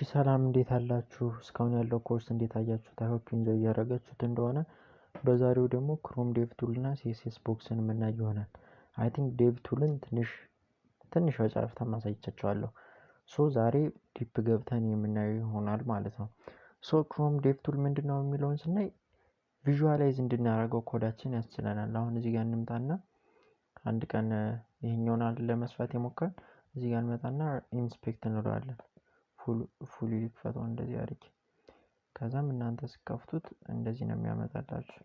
ሰላም እንዴት አላችሁ? እስካሁን ያለው ኮርስ እንዴት አያችሁት? I hope enjoy እያደረጋችሁት እንደሆነ። በዛሬው ደግሞ Chrome Dev Tool እና CSS box ን የምናይ ይሆናል። I think Dev Tool ን ትንሽ ትንሽ በጨረፍታ ማሳይቻችኋለሁ። So ዛሬ deep ገብተን የምናየው ይሆናል ማለት ነው። So Chrome Dev Tool ምንድነው የሚለውን ስናይ visualize እንድናደርገው ኮዳችን ያስችለናል። አሁን እዚህ ጋር እንምጣና አንድ ቀን ይሄኛውን ለመስራት የሞከርን እዚህ ጋር እንመጣና inspect እንለዋለን። Fully ልክፈተው እንደዚህ አድርጌ፣ ከዛም እናንተ ስትከፍቱት እንደዚህ ነው የሚያመጣላችሁ።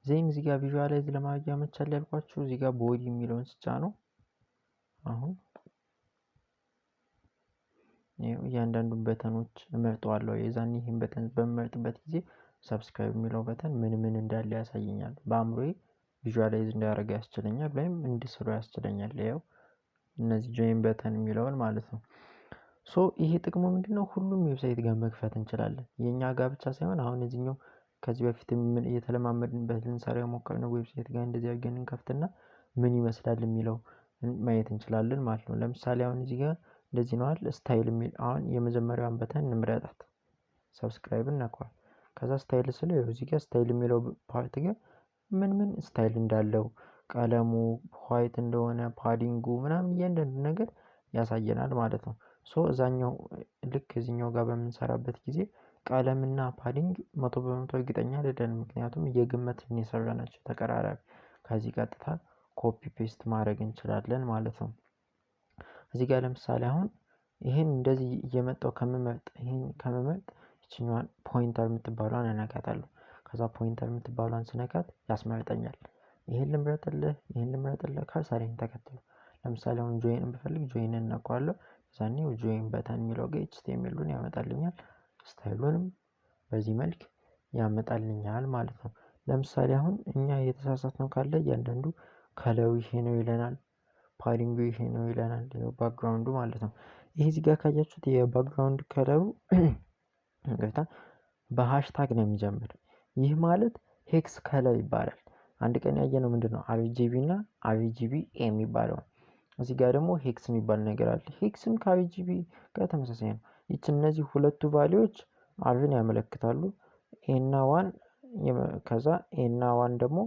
Then እዚህ ጋር visualize ለማድረግ ያመቻል ያልኳችሁ እዚህ ጋር body የሚለውን ስጫነው አሁን እያንዳንዱን button ኦች እመርጠዋለሁ። የዛን ይህን button በምመርጥበት ጊዜ subscribe የሚለው button ምን ምን እንዳለ ያሳየኛል። በአእምሮዬ visualize እንዳደረገ ያስችለኛል ወይም እንድስለው ያስችለኛል። ያው እነዚህ join button የሚለውን ማለት ነው። So ይሄ ጥቅሙ ምንድነው? ሁሉም website ጋር መክፈት እንችላለን። የኛ ጋር ብቻ ሳይሆን አሁን እዚህኛው ከዚህ በፊት ምን እየተለማመድንበት ልንሰራ የሞከርነው website ጋር እንደዚህ አድርገን እንከፍትና ምን ይመስላል የሚለው ማየት እንችላለን ማለት ነው። ለምሳሌ አሁን እዚህ ጋር እንደዚህ ነው አይደል? Style የሚል አሁን የመጀመሪያዋን button እንምረጣት፣ subscribe እናከዋል። ከዛ style ስለ እዚህ ጋር style የሚለው part ጋር ምን ምን style እንዳለው ቀለሙ white እንደሆነ padding ኡ ምናምን እያንዳንዱ ነገር ያሳየናል ማለት ነው። So እዛኛው ልክ እዚህኛው ጋር በምንሰራበት ጊዜ ቀለምና padding 100% እርግጠኛ አይደለንም፣ ምክንያቱም እየገመትን የሰራናቸው ተቀራራቢ። ከዚህ ቀጥታ copy paste ማድረግ እንችላለን ማለት ነው። እዚህ ጋር ለምሳሌ አሁን ይሄን እንደዚህ እየመጣው ከምመርጥ ይሄን ከምመርጥ ይችኛዋን pointer የምትባለዋን እነካታለሁ። ከዛ pointer የምትባለዋን ስነካት ያስመርጠኛል። ይሄን ልምረጥልህ፣ ይሄን ልምረጥልህ cursor ኤን ተከትሎ ለምሳሌ አሁን join ብፈልግ join እነካዋለሁ። ያኔ join button የሚለው ጋር HTML ኡን ያመጣልኛል። Style ኡንም በዚህ መልክ ያመጣልኛል ማለት ነው። ለምሳሌ አሁን እኛ የተሳሳትነው ካለ እያንዳንዱ color ኡ ይሄ ነው ይለናል፣ padding ኡ ይሄ ነው ይለናል፣ ይኸው background ኡ ማለት ነው። ይሄ እዚህ ጋር ካያችሁት የ background color ኡ ይቅርታ በ hashtag ነው የሚጀምር። ይህ ማለት hex color ይባላል። አንድ ቀን ያየነው ምንድነው RGB እና RGBA የሚባለው። እዚህ ጋር ደግሞ hex የሚባል ነገር አለ። Hex ም ከ RGB ጋር ተመሳሳይ ነው። ይች እነዚህ ሁለቱ value ዎች R ን ያመለክታሉ። A ና one ከዛ A ና one ደግሞ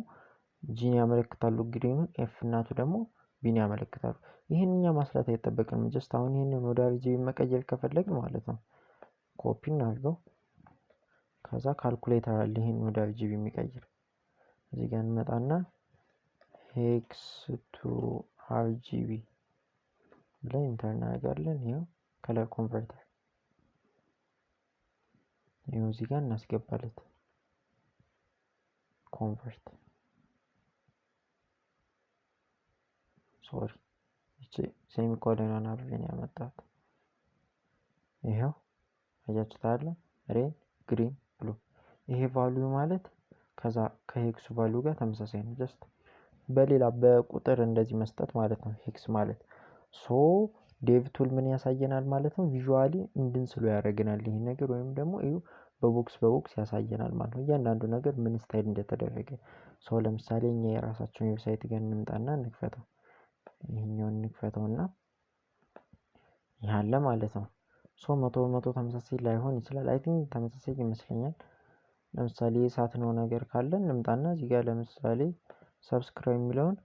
G ን ያመለክታሉ green ኡን፣ F እና two ደግሞ B ን ያመለክታሉ። ይሄን እኛ ማስላት አይጠበቅንም። Just አሁን ይሄንን ወደ RGB መቀየር ከፈለግን ማለት ነው ኮፒ እናድርገው። ከዛ ካልኩሌተር አለ ይሄን ወደ RGB የሚቀይር። እዚህ ጋር እንመጣና hex to RGB ብለን enter እናደርጋለን። ይሄው color converter ይሄው እዚህ ጋር እናስገባለት convert sorry እቺ semicolon ኗን አብሬን ያመጣት። ይሄው አያችሁት አይደል? Red green blue። ይሄ value ማለት ከዛ ከ hex ኡ value ጋር ተመሳሳይ ነው። Just በሌላ በቁጥር እንደዚህ መስጠት ማለት ነው hex ማለት። So Dev Tool ምን ያሳየናል ማለት ነው? Visually እንድንስሎ ያደርገናል ይሄ ነገር፣ ወይም ደግሞ እዩ በ box በ box ያሳየናል ማለት ነው እያንዳንዱ ነገር ምን style እንደተደረገ። So ለምሳሌ እኛ የራሳችን website ጋር እንምጣና እንክፈተው። ይሄኛውን እንክፈተውና ይሄ አለ ማለት ነው። So 100% ተመሳሳይ ላይሆን ይችላል። I think ተመሳሳይ ይመስለኛል። ለምሳሌ የሳትነው ነገር ካለ እንምጣና እዚህ ጋር ለምሳሌ subscribe የሚለውን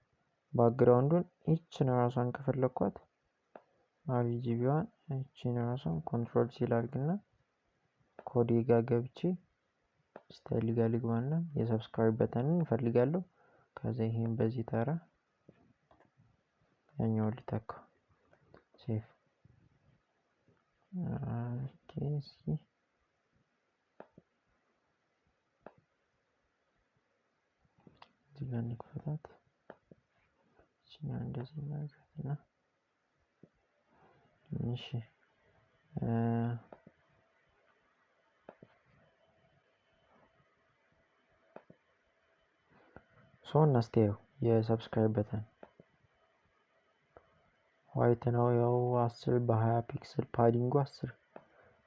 background ኡን ይችን ራሷን ከፈለኳት RGB ዋን ይችን ራሷን control C ላድርግና ኮዴ ጋር ገብቼ style ጋር ልግባና የ subscribe button ን እፈልጋለሁ። ከዛ ይሄን በዚህ ተራ ያኛውን ልተካው። Save okay። እስኪ እዚህ ጋር እንክፈታት። እቺኛው እንደዚህ እናድርጋትና እሺ so እናስተያየው። የ subscribe button white ነው። ያው 10 በ20 pixel padding ኡ 10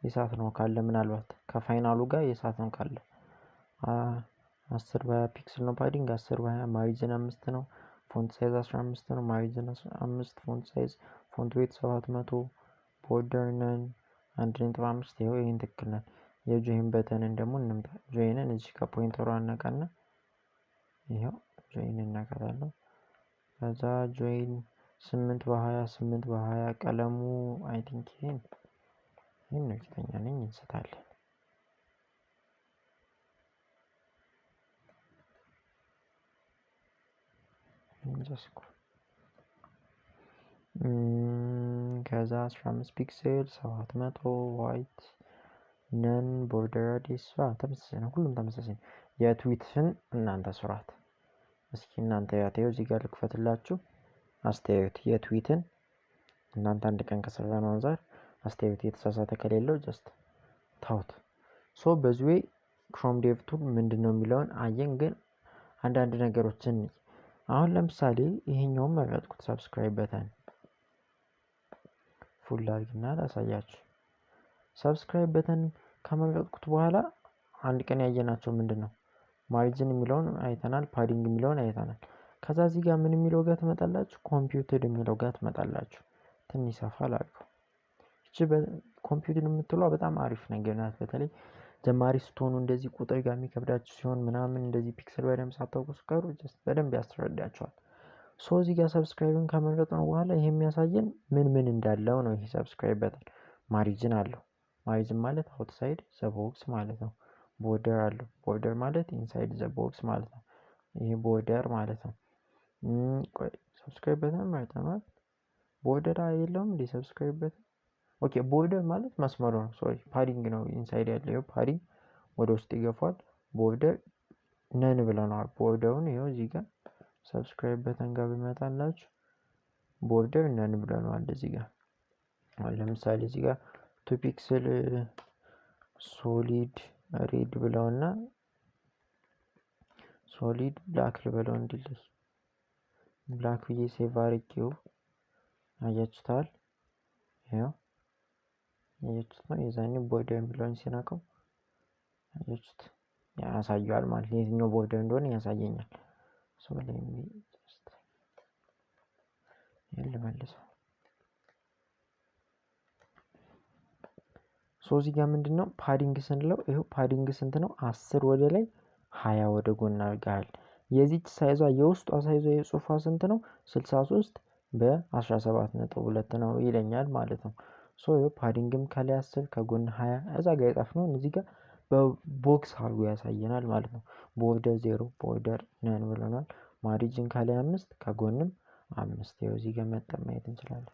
የሳት ነው ካለ ምናልባት ከ final ኡ ጋር የሳት ነው ካለ 10 በ20 pixel ነው padding፣ 10 በ20 margin 5 ነው። Font size 15 ነው። Margin 5 font size font weight 700 border none 1.5 ይኸው ይሄን ትክክል ናት። የ join button ን ደግሞ እንምጣ። join ን እዚህ ጋር pointer ሯ አነቃና ይኸው join እናቃታለሁ። ከዛ join 8 በ20 8 በ20 ቀለሙ I think ይሄን እርግጠኛ ነኝ እንስታለን። እንጀስኩ ከዛ 15 pixel 700 white none border radius ተመሳሳይ ነው። ሁሉም ተመሳሳይ ነው። የትዊትን እናንተ ስራት እስኪ እናንተ ያተው እዚህ ጋር ልክፈትላችሁ አስተያየት የትዊትን እናንተ አንድ ቀን ከሰራነው አንፃር አስተያየት የተሳሳተ ከሌለው just ታውት። So በዚህ way Chrome Dev Tool ምንድነው የሚለውን አየን። ግን አንዳንድ ነገሮችን አሁን ለምሳሌ ይሄኛውን መረጥኩት subscribe button full አድርግና ላሳያችሁ። Subscribe button ከመረጥኩት በኋላ አንድ ቀን ያየናቸው ምንድነው margin የሚለውን አይተናል፣ padding የሚለውን አይተናል። ከዛ እዚህ ጋር ምን የሚለው ጋር ትመጣላችሁ? Computed የሚለው ጋር ትመጣላችሁ። ትንሽ ሰፋ ላድርገው። እቺ computed የምትለዋ በጣም አሪፍ ነገር ናት። በተለይ ጀማሪ ስትሆኑ እንደዚህ ቁጥር ጋር የሚከብዳችሁ ሲሆን ምናምን እንደዚህ pixel በደንብ ሳታውቁ ስትቀሩ just በደንብ ያስረዳችኋል። So እዚህ ጋር subscribe ን ከመረጥነው በኋላ ይሄ የሚያሳየን ምን ምን እንዳለው ነው። ይሄ subscribe button margin አለው። Margin ማለት outside the box ማለት ነው። Border አለው። Border ማለት inside the box ማለት ነው። ይሄ border ማለት ነው። ቆይ subscribe button መርጠናል። Border የለውም እንዴ subscribe button? Okay border ማለት መስመሩ ነው። Sorry padding ነው inside ያለው። ይኸው padding ወደ ውስጥ ይገፋል። Border none ብለናል። Border ኡን ይኸው እዚህ ጋር subscribe button ጋር ቢመጣላችሁ border none ብለናል። እዚህ ጋር አሁን ለምሳሌ እዚህ ጋር 2 pixel solid red ብለውና solid black ልበለው እንዲለይ black ብዬ save አድርጌው አያችሁታል። ይኸው አያችሁት ነው። የዛኔ border የሚለውን ሲነካው አያችሁት ያሳየዋል ማለት ነው። የትኛው border እንደሆነ ያሳየኛል። So let me just ይሄን ልመልሰው። So እዚህ ጋር ምንድነው padding ስንለው ይኸው padding ስንት ነው? 10 ወደ ላይ 20 ወደ ጎን አድርገሃል። የዚች size ዋ የውስጧ size ዋ የጽሁፏ ስንት ነው? 63 በ17.2 ነው ይለኛል ማለት ነው። So ይኸው padding ም ከላይ 10 ከጎን 20 እዛ ጋር የጻፍነው እዚህ ጋር በ box አድርጎ ያሳየናል ማለት ነው። Border 0 border none ብለናል። Margin ከላይ 5 ከጎንም 5 ይኸው እዚህ ጋር መጠን ማየት እንችላለን።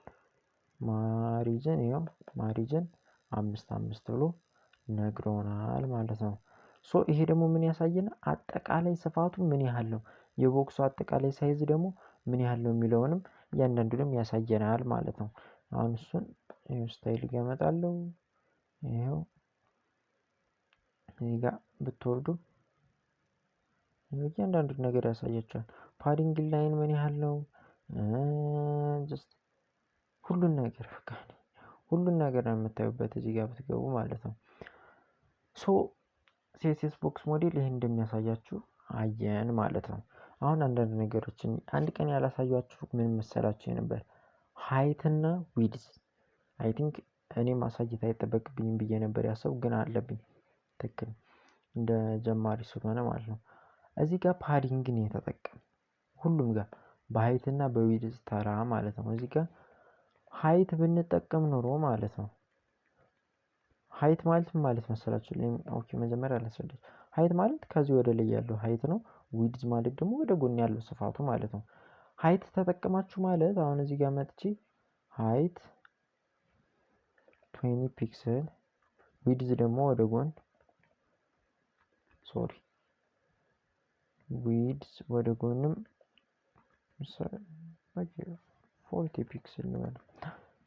Margin ይኸው margin 5 5 ብሎ ነግሮናል ማለት ነው። So ይሄ ደግሞ ምን ያሳየናል? አጠቃላይ ስፋቱ ምን ያህል ነው፣ የ box ኡ አጠቃላይ size ደግሞ ምን ያህል ነው የሚለውንም እያንዳንዱንም ያሳየናል ማለት ነው። አሁን እሱን ይኸው style ጋር እመጣለሁ። ይኸው እዚህ ጋር ብትወርዱ እያንዳንዱን ነገር ያሳያችኋል። Padding line ምን ያህል ነው፣ just ሁሉን ነገር በቃ ሁሉን ነገር ነው የምታዩበት እዚህ ጋር ብትገቡ ማለት ነው። So CSS box model ይሄን እንደሚያሳያችሁ አየን ማለት ነው። አሁን አንዳንድ ነገሮችን አንድ ቀን ያላሳያችሁ ምን መሰላችሁ ነበር? Height እና width I think እኔ ማሳየት አይጠበቅብኝም ብዬ ነበር ያሰብኩት፣ ግን አለብኝ። ትክክል እንደ ጀማሪ ስለሆነ ማለት ነው። እዚህ ጋር padding ነው የተጠቀም ሁሉም ጋር በ height እና በ width ተራ ማለት ነው። እዚህ ጋር height ብንጠቀም ኖሮ ማለት ነው። Height ማለት ምን ማለት መሰላችሁ? Okay መጀመሪያ ላስረዳችሁ። Height ማለት ከዚህ ወደ ላይ ያለው height ነው። Width ማለት ደግሞ ወደ ጎን ያለው ስፋቱ ማለት ነው። Height ተጠቀማችሁ ማለት አሁን እዚህ ጋር መጥቼ height 20 pixel width ደግሞ ወደ ጎን sorry width ወደ ጎንም okay 40 pixel ነው።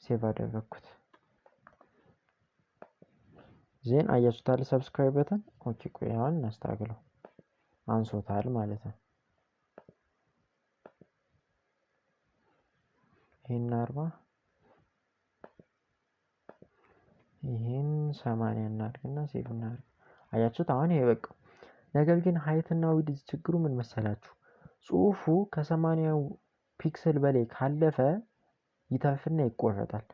Save አደረኩት። Then አያችሁታል subscribe button። Okay ቆይ አሁን እናስተካክለው። አንሶታል ማለት ነው። ይሄን 40 ይሄን 80 እናድርግና save እናድርግ። አያችሁት አሁን ይሄ በቃ። ነገር ግን height እና width ችግሩ ምን መሰላችሁ? ጽሁፉ ከ80 pixel በላይ ካለፈ ይተርፍና ይቆረጣል።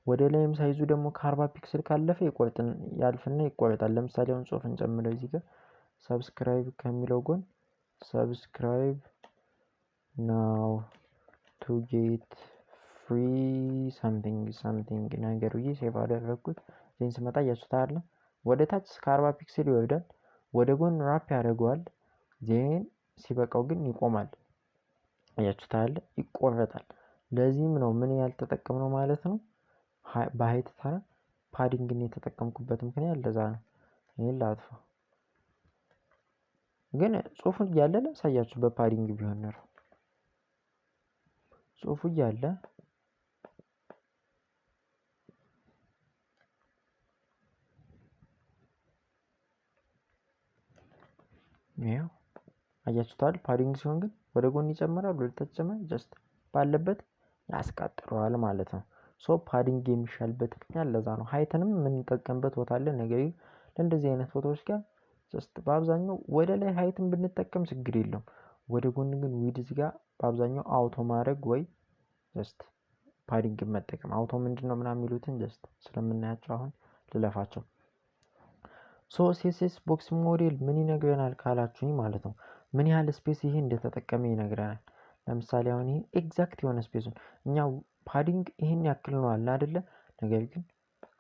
ወደ ላይም size ኡ ደግሞ ከ40 pixel ካለፈ ይቆርጥን ያልፍና ይቆረጣል። ለምሳሌ አሁን ጽሁፍ እንጨምረው እዚህ ጋር subscribe ከሚለው ጎን subscribe now to get free something something ነገር ብዬ save አደረግኩት። Then ስመጣ እያችሁት አለ ወደ ታች እስከ 40 pixel ይወርዳል። ወደ ጎን wrap ያደርገዋል። Then ሲበቃው ግን ይቆማል። አያችሁት አለ ይቆረጣል። ለዚህም ነው ምን ያልተጠቀምነው ማለት ነው። በ height ተራ padding ን የተጠቀምኩበት ምክንያት ለዛ ነው። ይሄን ላጥፋው። ግን ጽሁፉን እያለ ላሳያችሁ በ padding ቢሆን ኖሮ ጽሁፉ እያለ ይኸው አያችሁታል። Padding ሲሆን ግን ወደ ጎን ይጨምራል፣ ወደ ታች ይጨምራል። Just ባለበት ያስቀጥለዋል ማለት ነው። So padding የሚሻልበት ምክንያት ለዛ ነው። Height ንም የምንጠቀምበት ቦታ አለ። ነገር ግን ለእንደዚህ አይነት ቦታዎች ጋር just በአብዛኛው ወደ ላይ height ን ብንጠቀም ችግር የለውም። ወደ ጎን ግን width ጋር በአብዛኛው auto ማድረግ ወይ just padding መጠቀም። Auto ምንድነው ምናምን የሚሉትን just ስለምናያቸው አሁን ልለፋቸው። So CSS box model ምን ይነግረናል ካላችሁኝ ማለት ነው ምን ያህል space ይሄ እንደተጠቀመ ይነግረናል። ለምሳሌ አሁን ይሄ exact የሆነ space ኡን እኛ padding ይሄን ያክል ነው አለ አይደለ? ነገር ግን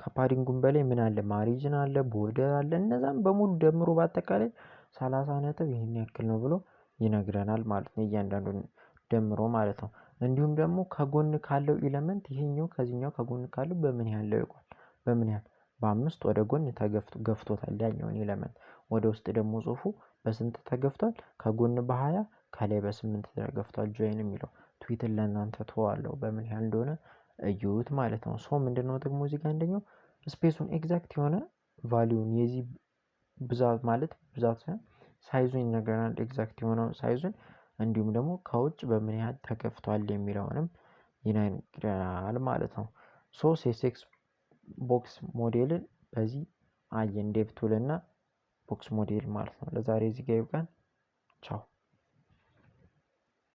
ከ padding ኡም በላይ ምን አለ? Margin አለ፣ border አለ። እነዛም በሙሉ ደምሮ በአጠቃላይ 30 ነጥብ ይሄን ያክል ነው ብሎ ይነግረናል ማለት ነው። እያንዳንዱን ደምሮ ማለት ነው። እንዲሁም ደግሞ ከጎን ካለው element ይሄኛው ከዚህኛው ከጎን ካለው በምን ያህል ይቆል በምን ያህል በአምስት ወደ ጎን ገፍቶታል ያኛውን element። ወደ ውስጥ ደግሞ ጽሁፉ በስንት ተገፍቷል? ከጎን በ20 ከላይ በ8 ተገፍቷል። Join የሚለው ትዊትን ለእናንተ ተዋለው በምን ያህል እንደሆነ እዩት ማለት ነው። So ምንድነው ጥቅሙ እዚህ ጋር? አንደኛው space ኡን exact የሆነ value ን የዚህ ብዛት ማለት ብዛት ሳይሆን size ኡን ይነግረናል። Exact የሆነው size ኡን እንዲሁም ደግሞ ከውጭ በምን ያህል ተገፍቷል የሚለውንም ይነግረናል ማለት ነው። So CSS box model ን በዚህ አየን፣ dev tool እና box model ማለት ነው። ለዛሬ እዚህ ጋር ይብቃን። ቻው።